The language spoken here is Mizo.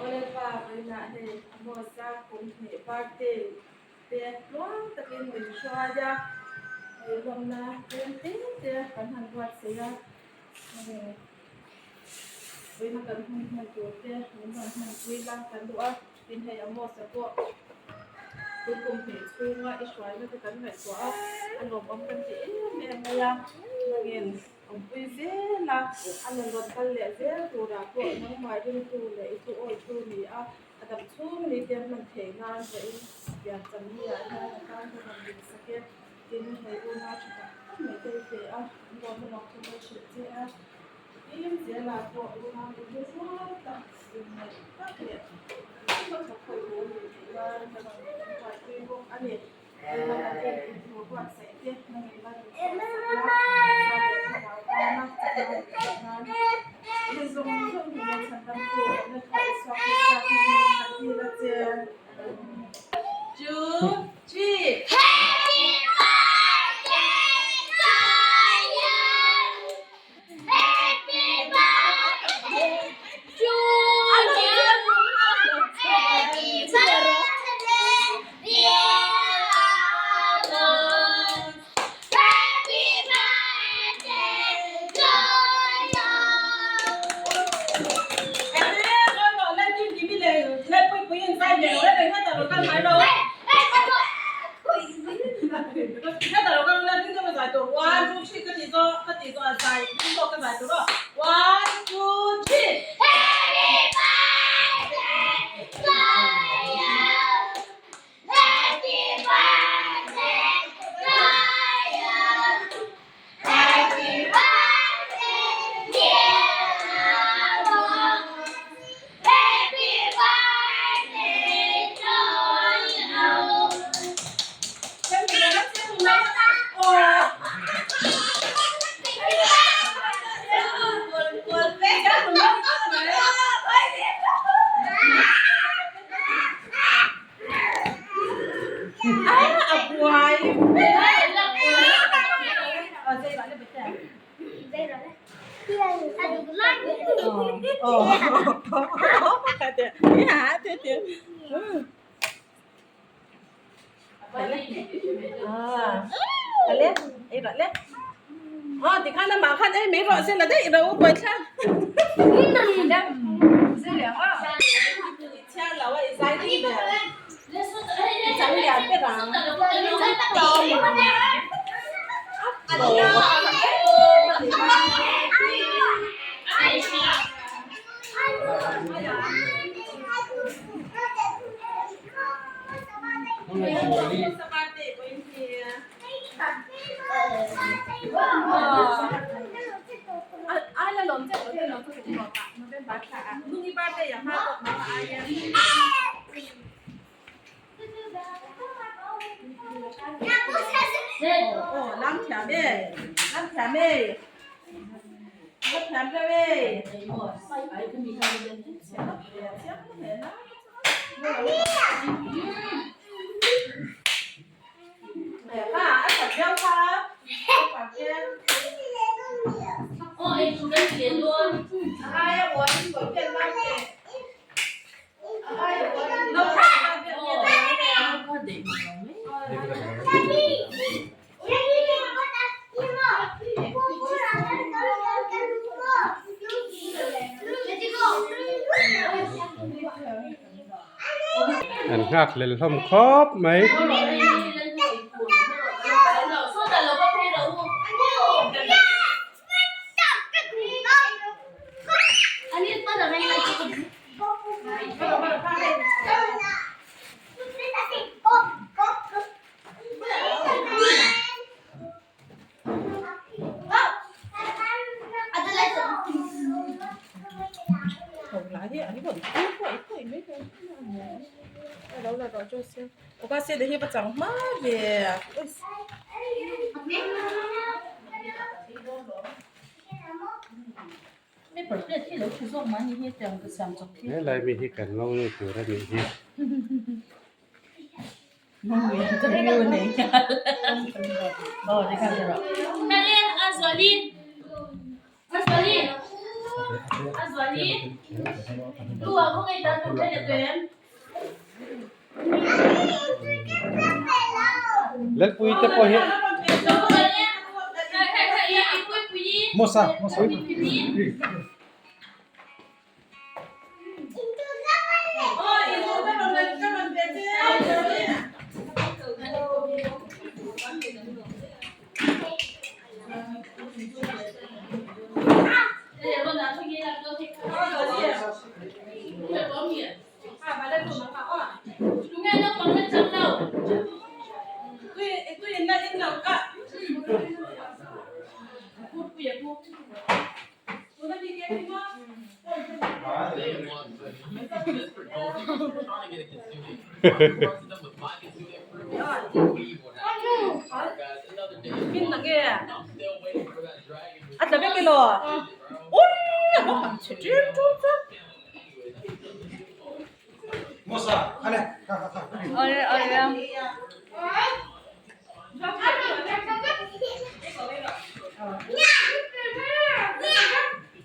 Aw Lalpa, vawiinah hei Amos-a kum hnih birthday te tluang takin min hruai a, hei lawmna tlem te te kan han buatsaih a, hei vawiina kan hun hman tur te min rawn hmanpui la kan duh a, tin hei Amos-a pawh tun kum hnih chhunga i hruaina te kan ngaihtuah a, a lawmawm kan ti em em mai a, nangin. Awmpui zel a, a nun rawn kal leh zel turah pawh nangmah ringtu leh i thuawitu ni a, a dam chhung ni te hman theih nan vawiin pian cham ni ah hian a tan ka rawn din sak e. Tin, hei unau tha tak tak mai te i pe a, an lawm a lawm thu mai hrilh che a. Tin, zelah pawh unau min hre zual tak, inneih tak leh engemaw thawk khawih tur a nih theih nan ka rawn buaipui bawk a ni. Two, three. Happy birthday to you. Happy birthday to you. Happy birthday dear Amos. Happy birthday to you. One, two, three, One, two, three. Happy birthday to you. Happy birthday to you. Happy birthday, dear Amos. Happy birthday to you. Tikhan amah khan ei mai rawh se la daih ro buai thlak chhiar lo a i zai ding ber i chang lian ber ang. An nghak hlel hlawm khawp mai. Helai mi hi kan ngo nu tur a nih hi. Lalpui te pawh hi